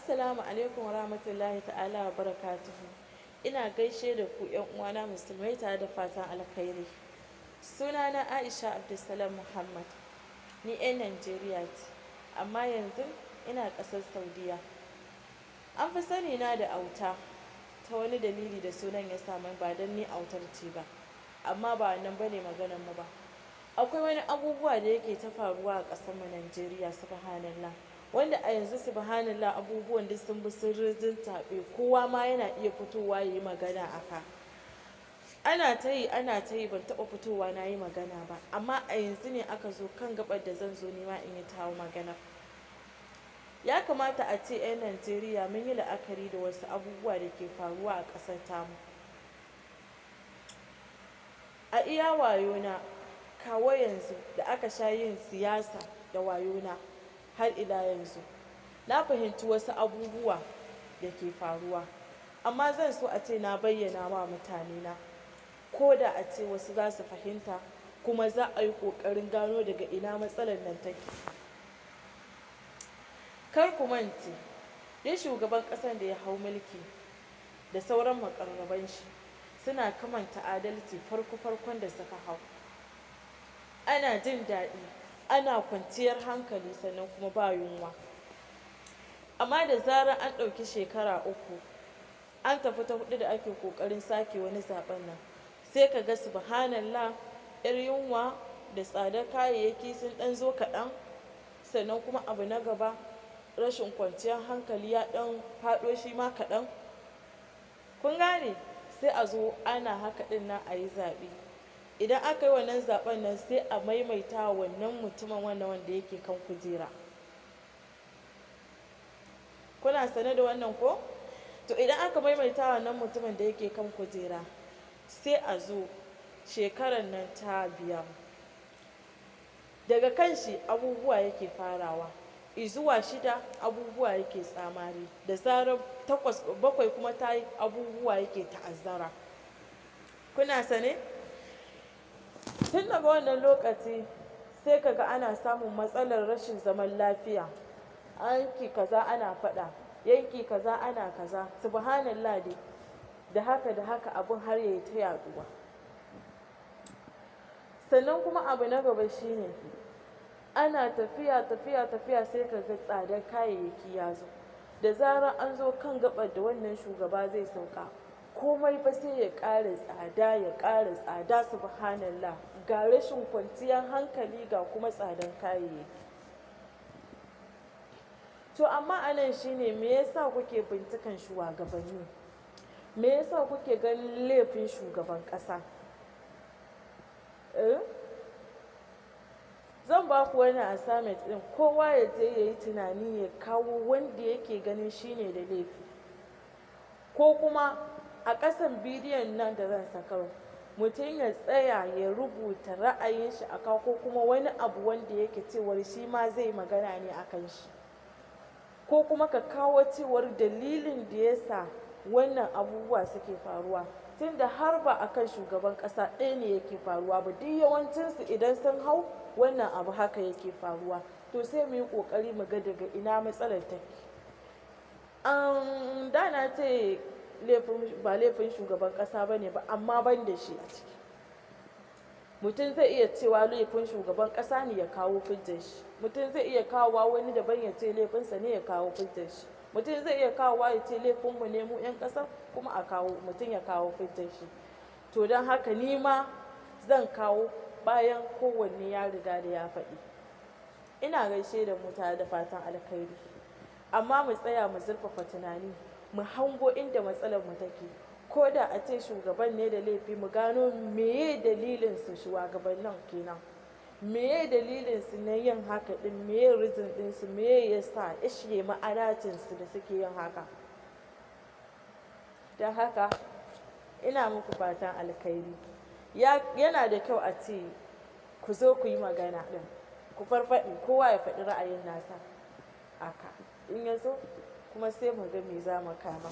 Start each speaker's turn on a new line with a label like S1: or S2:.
S1: Assalamu alaikum warahmatullahi ta'ala wa barakatuhu. Ina gaishe da ku 'yan uwana musulmai tare da fatan alkhairi. Sunana Aisha Abdulsalam Muhammad. Ni 'yan Najeriya ce, amma yanzu ina ƙasar Saudiya. An fi sani na da Auta ta wani dalili da sunan ya samu, ba don ni autar ce ba, amma ba wannan bane maganar mu ba. Akwai wani abubuwa da yake ta faruwa a ƙasar mu Najeriya, subhanallah. Wanda a yanzu, subhanallah, abubuwan duk sun bi sun taɓe, kowa ma yana iya fitowa ya yi magana a ka. Ana ta yi, ana ta yi, ban taɓa fitowa na yi magana ba, amma a yanzu ne aka zo kan gaɓar da zan zo nima in yi tawo magana. Ya kamata a ce 'yan Najeriya mun yi la'akari da wasu abubuwa da ke faruwa a ƙasar tamu. A iya wayona kawo yanzu da aka sha yin siyasa da wayona har ila yanzu, na fahimci wasu abubuwa da ke faruwa, amma zan so a ce na bayyana wa mutane na, ko da a ce wasu za su fahimta kuma za a yi ƙoƙarin gano daga ina matsalar nan take. Kar ku mance, duk shugaban ƙasar da ya hau mulki da sauran maƙarraban shi suna kamanta adalci farko-farkon da suka hau. Ana jin daɗi, ana kwanciyar hankali, sannan kuma ba yunwa. Amma da zarar an ɗauki shekara 3, an tafi ta 4 da ake ƙoƙarin sake wani zaɓen nan, sai ka ga, subhanallah, 'yar yunwa da tsadar kayayyaki sun ɗan zo kaɗan, sannan kuma abu na gaba, rashin kwanciyar hankali ya ɗan faɗo shi ma kaɗan. Kun gane? Sai a zo ana haka ɗin nan a yi zaɓe. Idan aka yi wannan zaɓen nan, sai a maimaita wannan mutumin, wannan wanda yake kan kujera. Kuna sane da wannan ko? To, idan aka maimaita wannan mutumin da yake kan kujera, sai a zo shekarar nan ta 5. Daga kan shi abubuwa yake farawa. Izuwa 6 abubuwa yake tsamari. Da zarar 8, 7 kuma ta yi, abubuwa yake ta'azzara. Kuna sane? Tun daga wannan lokaci sai ka ga ana samun matsalar rashin zaman lafiya. Yanki kaza ana faɗa, yanki kaza ana kaza, subhanallah dai. Da haka da haka abun har yayi ta yaɗuwa. Sannan kuma abu na gaba shine ana tafiya, tafiya, tafiya, sai ka ga tsadar kayayyaki ya zo. Da zarar an zo kan gaɓar da wannan shugaba zai sauka, komai fa sai ya ƙara tsada, ya ƙara tsada, subhanallah. Ga rashin kwanciyar hankali, ga kuma tsadan kayayyaki. To, amma a nan shine, me yasa kuke bincikan shugabanni? Me yasa kuke ganin laifin shugaban ƙasa? Eh? Zan ba ku wani assignment ɗin, kowa ya je ya yi tunani ya kawo wanda yake ganin shine da laifi. Ko kuma a ƙasan bidiyon nan da zan saka, mutum ya tsaya ya rubuta ra'ayin shi a ko kuma wani abu wanda yake cewar shi ma zai magana ne a kan shi. Ko kuma ka kawo cewar dalilin da ya sa wannan abubuwa suke faruwa. Tunda har ba a kan shugaban ƙasa ɗaya ne yake faruwa ba, duk yawancinsu idan sun hau, wannan abu haka yake faruwa. To, sai mu yi ƙoƙari mu ga daga ina matsalar take. Da na ce laifin ba laifin shugaban ƙasa ba ne ba, amma ban da shi a ciki. Mutum zai iya cewa laifin shugaban ƙasa ne, ya kawo hujjar shi. Mutum zai iya kawowa wani daban ya ce laifinsa ne, ya kawo hujjar shi. Mutum zai iya kawowa ya ce laifinmu ne mu 'yan ƙasa, kuma a kawo mutum ya kawo hujjar shi. To, don haka ni ma zan kawo bayan kowanne ya riga da ya faɗi. Ina gaishe da mu tare da fatan alkhairi. Amma mu tsaya mu zurfafa tunani, mu hango inda matsalar mu take. Ko da a ce shugaban ne da laifi, mu gano meye dalilin su, shugabannin kenan. Meye dalilin su na yin haka ɗin? Meye reason ɗin su? Meye yasa ishe ma'anacin su da suke yin haka? Don haka ina muku fatan alkhairi. Yana da kyau a ce ku zo ku yi magana ɗin, ku farfaɗi, kowa ya faɗi ra'ayin nasa aka. In ya so kuma sai mu ga me za mu kama.